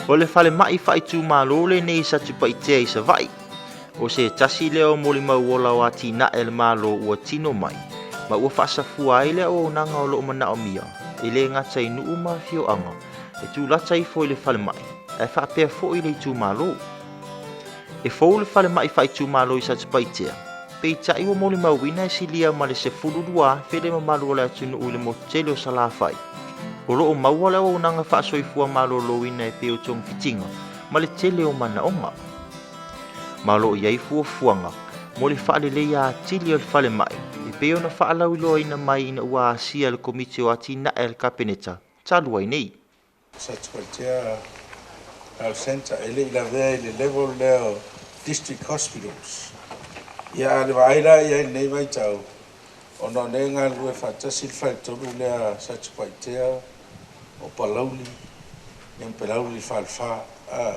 O le falemai faaitumalo lenei i Satupaitea i Savaii. O se tasi lea o molimau ola o atinae a le Malo ua tino mai, ma ua faasafua ai le auaunaga o lo o manaomia, e le gata i nuu ma afioaga e tulata ifo i le falemai, ae faapea foi le itumalo. E fou le falemai faaitumalo i Satupaitea, peitai ua molimauina e silia ma le 12,000 le mamalu o le atunuu i le motu tele o Salafai. O lo o maua le auaunaga faasoifua maloloina e pei o togafitiga ma le tele o manaoga. Ma o lo o i ai fuafuaga mo le faaleleia atili o le falemai e pei ona faalauiloaina mai ina ua asia e le Komiti o Atinae a le Kapeneta talu ai nei. Satupaitea Health Centre e le i lavea i le level lea o District Hospitals. Ia a le vaai la i ai i lenei vaitau, ona o lea e galulue faatasi le faletolu lea Satupaitea, o Palauli, ia ma Palauli le Falefa. A,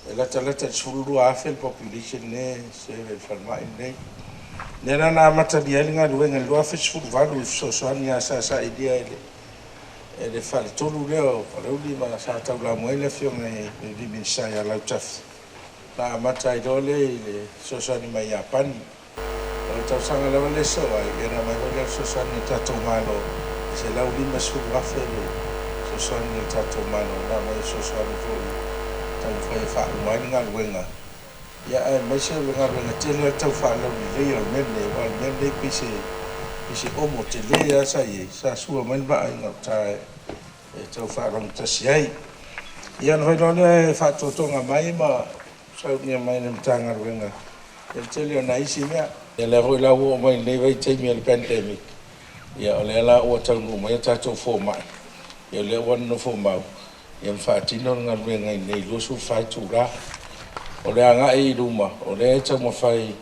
e latalata i le 12,000 le population lea e serve e le falemai lenei. Lea la na amatalia ai le galuega i le 2018 i fesoasoani lava sa sailia e le e le faletolu lea o Palauli ma sa taulamua ai le Afioga i le Minisita ia Lautafi, na amata ai loa lea i le fesoasoani mai Iapani. O le tausaga lava lea soo ai, ia na aumai foi lea o le fesoasoani a le tatou Malo e $150,000 le fesoasoani a le tatou Malo, na aumai e fesoasoani foi e taumafai e faauma ai le galuega. Ia aemaise o le galuega tele lava tau faalauleleia o le mea lenei, aua o le mea lenei pei se pei se omo tele lava sa i ai, sa sua mai le vaa i gauta e tau faalaugatasia ai. Ia ona fai loa lea e faatotoga mai ma saunia mai e le Matagaluega i le tele o nai isi mea. Ia lea foi la ua oo mai i lenei vaitaimi o le pandemic, ia o lea la ua taunuu mai a tatou fomai, ia o lea ua nonofomau ia ma faatino le galuega i inei i 24 itula. O le agai i luma, o lea e taumafai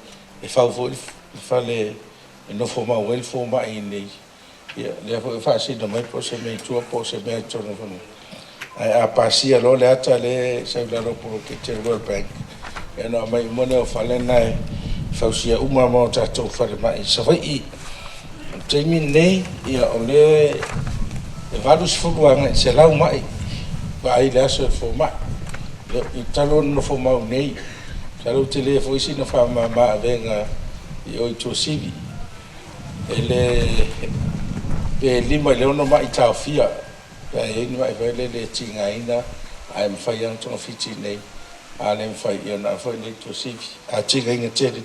e fau foi le fale e nofomau ai le fomai i inei, ia lea foi e faasino mai po o se mea i tua po o se mea i totonu foi. Ae a pasia loa le ata lea e sau i lalo o le poloketi a le World Bank, ia ona aumai uma lea o fale na e fausia uma mo tatou falemai i Savaii. O le taimi lenei, ia o lea e 80 agai i le 100 ma'i vaai i le aso i le fomai. I talu ona nofomau nei, masalo ua tele foi sina faamama avega i o i Tuasivi. E le pe 5 i le 6 ma'i taofia pe a i ai ni ma'i foi lele e tigaina ae mafai lava ona togafiti i inei, a le mafai ia ona ave foi lea i Tuasivi. A tigaina tele,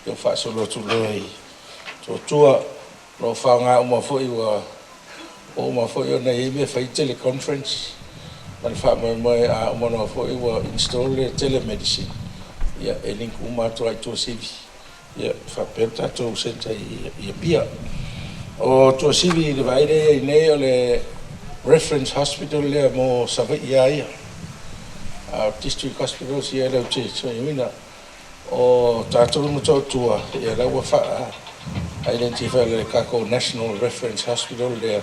ia ua faasolo atu loa i Motootua. O lo o faaaoga uma foi ua uma foi ona i ai mea e fai ai teleconference ma le faamoemoe a uma loa foi ua install le telemedicine, ia e link uma atu lava i Tuasivi ia faapea le tatou centre i Apia. O Tuasivi i le vaai lea i ai nei o le reference hospital lea mo Savaii lava ia. A o district hospitals ia e le o te soiuina. O tatou i Motootua, ia la ua faa-identify le tatou National Reference Hospital lea.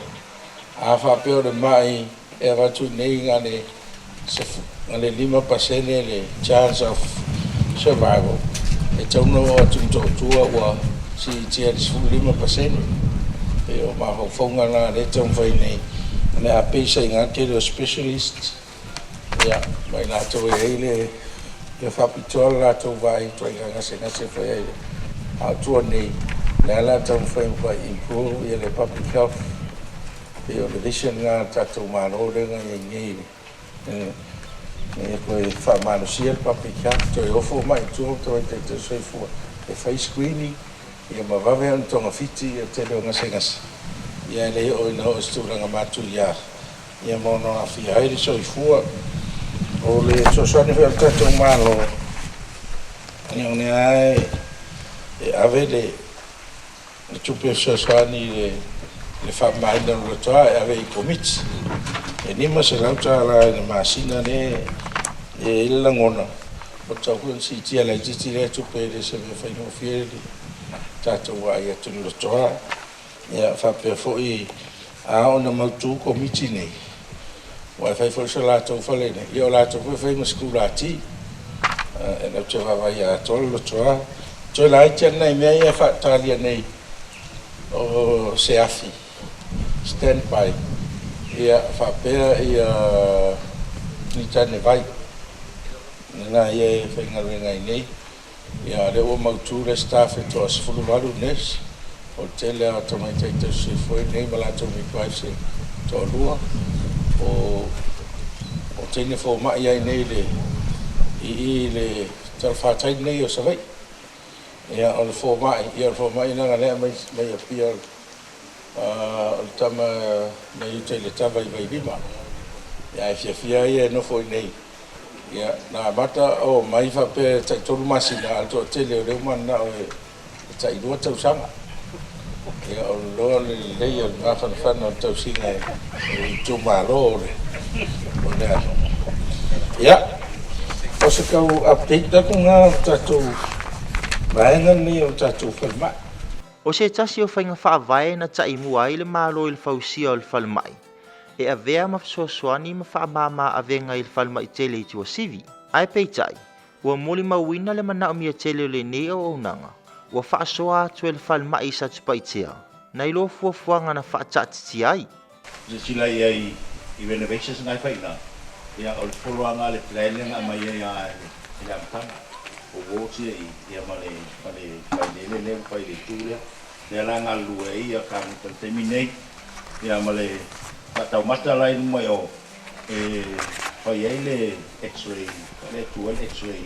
A faapea o le mai e avatu i inei na o le 5% le chance of survival, e tatau ona oo atu i Motootua ua siitia i le 15%. E pei o mafaufauga na o lea e taumafai nei, o le a base ai i ina le tele o specialists ia ma i latou e i ai le mea faapitoa le latou vaai i ituaiga gasegase foi ai. A o tua nei, o lea la taumafai e improve ia le public health. Pei o le vision lena a le tatou Malo lea na i ai nei ina ia toe faamalosia le public health, toe ofo mai i tua ma tamaiti soifua e fai screening ia ma vave ona togafiti ia tele o gasegase ia e le oo ina oo i se tulaga matuia ia ma ono aafia ai le soifua. O le fesoasoani foi a le tatou Malo, ia o lea e ave le tupe fesoasoani i le faamamaina o le lotoa e ave i Komiti. E $500 i le masina lea e i ai le lagona, ua tatau foi ona siitia laitiiti lea tupe e le o se mea faigofie le tatou vaai atu i le lotoa. Ia faapea foi a oo ina mautu Komiti nei, aua e fai foi so latou fale i inei, ia o latou foi e fai ma sikulati e latou te vaavaaia atoa le lotoa. Toe laiti lava nai mea ia e faatalia nei o se afi stand by ia faapea ia ni tane vai lena ia e faigaluega ai nei. Ia o lea ua mautu le staff e toa-18 nurse, o le tele lava o tamaitai tausisoifua i inei ma latou midwives e toalua. O o teine fomai lava i inei i le i i i le talafatai lenei o Savaii. Ia o le fomai, ia o le fomai leaga o lea e aumai mai Apia o le tama mai uta i Letava i Vailima. Ia ae fiafia ia e nofo i inei. Ia na amata omai faapea e tai 3 masina ae o le toatele o lea ua mananao e tai 2 tausaga. Ia o le loa le lelei o le mafanafana o le tausiga e itumalo o le o Ia, o se tau update atu lena o le tatou vaega lenei o le tatou falemai. O se tasi o faiga faavae na taimua ai le Malo i le fausia o le falemai, e avea ma fesoasoani ma faamama avega i le falemai tele i Tuasivi. Ae peitai, ua molimauina le manaomia tele o lenei auaunaga, ua faasoa atu e le falemai i Satupaitea, nai lo fuafuaga na faataatitia ai. Silasila i ai i renovations na e fai i ina, ia o le follow-aga a le plan lea na aumai ai lava i le amataga, o wards ia i i, ia ma le ma le failele lea ua fai i le itu lea. Lea la e galulue ai ia kamuta i le taimi nei, ia ma le faataumata la i luma i o e fai ai le x-ray, lea e tu ai le x-ray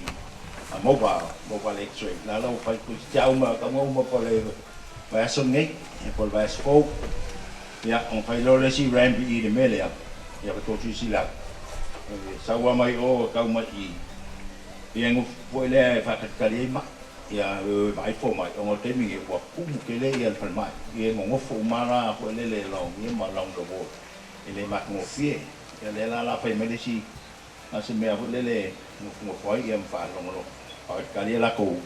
mobile, mobile x-ray, la la ua fai toeitiiti lava uma, tauga uma po o le vaiaso lenei, po o le vaiaso fou. Ia, ona fai loa le isi ramp i i le mea lea, ia faatoa silasila atu, e sau lava mai o e tau mai i i, ia e nofo foi lea e faatalitali ai mai, ia e o e vaai fomai, ona o le taimi nei ua tumu tele ia le falemai, ia e nonofo uma lava la foi lele along ia ma along the ward, e le matagofie. Ia lea la o le a fai mai le isi Na o se mea foi lele e nofonofo ai ia ma faalogologo faatalitali a latou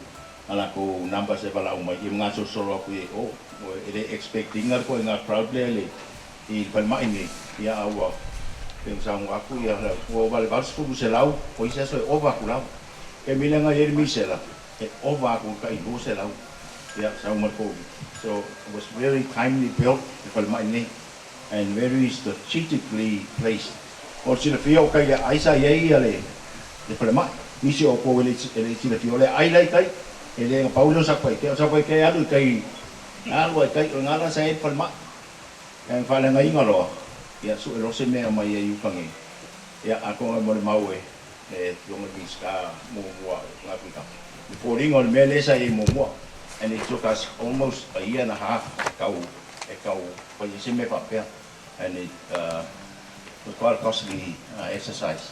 a latou numbers e valaau mai ia ma gasolosolo atu i ai o e le expect ina le ituaiga crowd lea i le i le falemai nei ia a ua pei ona saunoa atu ia ua ova i le 80 o isi aso e ova atu lava. Taimi lea na i ai le misela e ova atu i le tai 200 ia sau ma le Covid so it was very timely built le falemai nei. And very strategically placed. O le silafia o tai le aai sa i ai ia le falemai. Nisi o outou e le i silafia, o le aai la i tai, e le na pau lea o Satupaitea. O Satupaitea e alu i tai, alu lava i tai, o i ina la sa i ai le falemai. Ae na faaleagaina loa, ia sue loa se mea e aumai ai i uta nei. Ia atonu e molimau e le Afioga i le Minisita muamua o Galuega, le foliga o le mea lea sa i ai muamua. And it took us almost a year and a half e tau e tau fai ai se mea faapea and it was quite a costly exercise.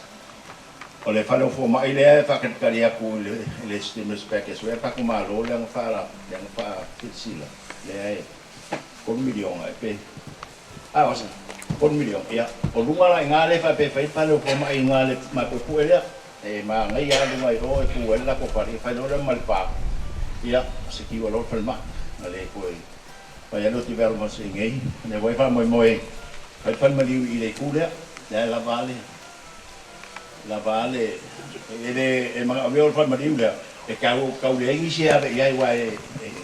O le fale o fomai lea e faatalitali atu i le stimulus package foi a le tatou Malo lea na faasilasila lea e $3 miliona e pe a o se $3 miliona. Ia, o luga la i ina lea e faapea e fai le fale o fomai i ina le mapuepue lea. E manaia lava luga i o e tu ai le latou fale, ia fai loa lea ma le pa, ia sekiua loa le falemai. A le toe fai alo developments i inei, lea foi e faamoemoe e fai le falemaliu i le itu lea, lea e lava a le, lava a le, e le, e manaomia o le falemaliu lea, e tau, tau leai nisi e ave i ai aua e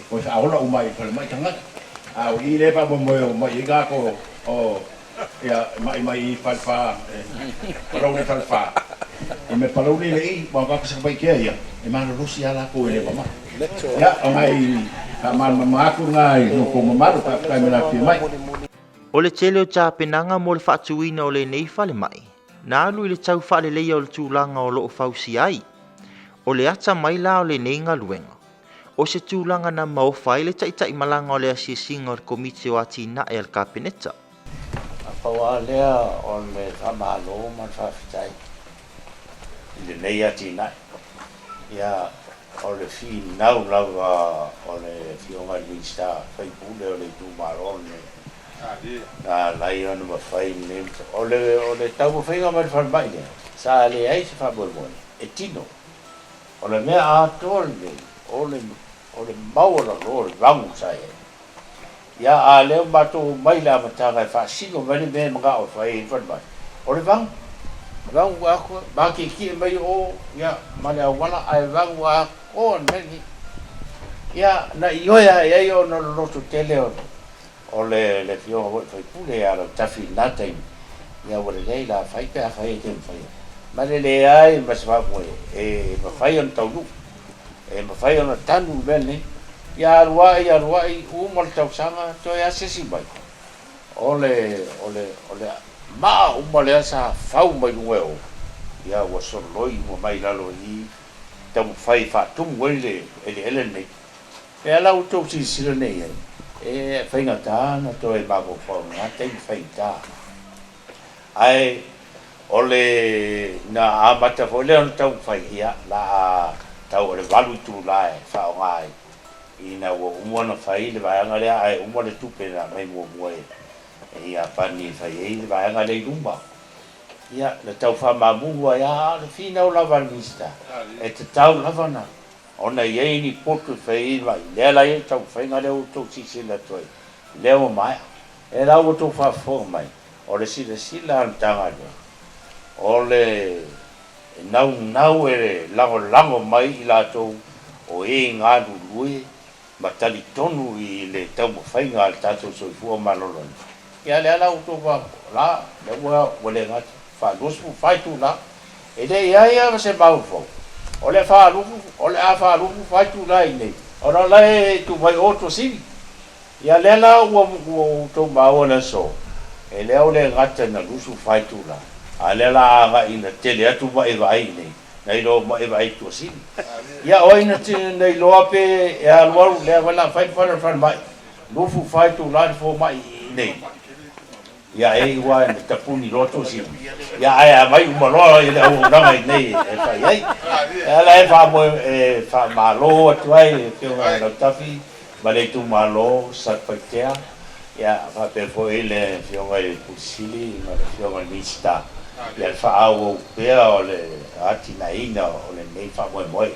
toe faaola uma ai i le falemai tagata. A o i lea e faamoemoe e omai ai tatou o, ia, mai mai i Falefa, Palauli Falefa, i me Palauli le i, ua ka sa pai kia ia, e malolosi lava latou e le mama. Ia, o nai faamalamalama atu na i lo tou mamalu, faafetai mo le afifio mai. O le tele o tapenaga mo le faatuina o lenei falemai, na alu i le tau faaleleia o le tulaga o lo o fausia ai. O le ata mai la o lenei galuega, o se tulaga na maofa ai le taitaimalaga o le asiasiga o le Komiti o Atinae a le Kapeneta. Na pau lava lea o le faamalo ma le faafetai i lenei atinae. Ia, o le finau lava o le Afioga i le Minisita, sui usufono o le itumalo lenei, na ala ai ona mafai lenei. O le taumafaiga mai le falemai lea, sa leai se faamoemoe e tino. O le mea atoa lenei, o le o le maualalo o le vagu sa i ai. Ia, a lea ua matou omai i le amataga e faasino mai le mea e manao e fai ai le falemai, o le vagu, vagu atoa, matietie mai o, ia, ma le auala, ae vagu atoa le mea lenei. Ia, na ioe lava i ai ona o le loto tele o o le le afioga foi i le sui usufono ia Lautafi i lena taimi, ia ua lelei la fai pe afai e te mafaia. Ma le leai ma se faamoe e mafai ona taunuu, e mafai ona tanu le mea lenei. Ia alu ai, alu ai, uma le tausaga, toe asiasi mai, o le, o le, o le maa uma lea sa fau mai luga e o, ia ua soloi uma mai lalo i i, taumafai e faatumu ai le eleele lenei. E ala ua outou silasila nei i ai, e faigata ona toe mafaufau i lena taimi faigata. Ae o le na amata foi lea ona taumafai, ia, la a tau o le 8 itula e faaaoga ai ina ua uma ona fai le vaega lea ae uma le tupe na aumai muamua e Iapani e fai ai le vaega lea i luma. Ia, na tau faamamumu ai lava, a o le finau lava a le Minisita, e tatau lava ona ona i ai ni potu e fai ai mai, lea la e i ai le taumafaiga lea ua outou silasila atu ai, lea ua maea. E la ua outou faafofoga mai, o le silasila a le Matagaluega, o le naunau e lagolago mai i latou o e galulue ma talitonu i le taumafaiga a le tatou soifua maloloina. Ia lea la ua outou faafofoga, la, lea ua ua le gata, faa-24 itula, e le i ai lava se mafaufau, o le faalufu, o le a faalufu itula i inei, ona o la e tuu mai o Tuasivi. Ia lea la ua ua outou maua le aso, e lea ua le gata ina 24 itula, a lea la a agai ina tele atu ma'i vaai i inei, nai lo ma'i vaai i Tuasivi. Ia o ai na na iloa pe e alualu lea foi la fai le fale o le falemai, 24 itula le fomai i inei. Ia e iu lava ina tapuni loa Tuasivi, ia ae aumai uma loa i le auaunaga i inei e fai ai. E ala e faamoe e faamalo atu ai i le Afioga ia Lautafi ma le itumalo Satupaitea, ia faapea foi le Afioga i le Pule Sili ma le Afioga i le Minisita, ia le faaauau pea o le atinaeina o lenei faamoemoe.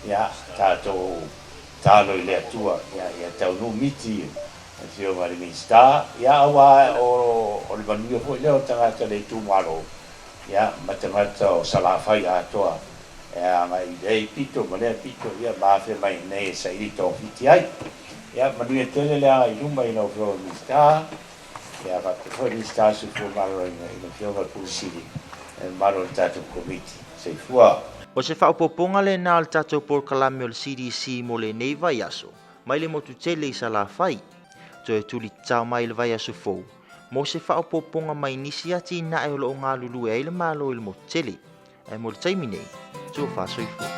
Ia tatou tatalo i le Atua ia taunuu miti le Afioga i le Minisita, ia aua o le manuia foi lea o tagata o le itumalo, ia ma tagata o Salafai atoa e agai i lea pito ma lea pito, ia ma afea mai nei e saili togafiti ai. Ia manuia tele le agai i luma i lau Afioga i le Minisita, ia faapea foi le Minisita o le Soifua Maloloina i le Afioga i le Pule Sili ma le mamalu o le tatou Komiti. Soifua. O se faaopoopoga lena o le tatou polokalame o le CDC mo lenei vaiaso, mai le motu tele i Salafai. Toe tuli tatao mai i le vaiaso fou, mo se faaopoopoga mai nisi atinae o lo o galulue ai le Malo i le motu tele. Ae mo le taimi nei, tofa soifua.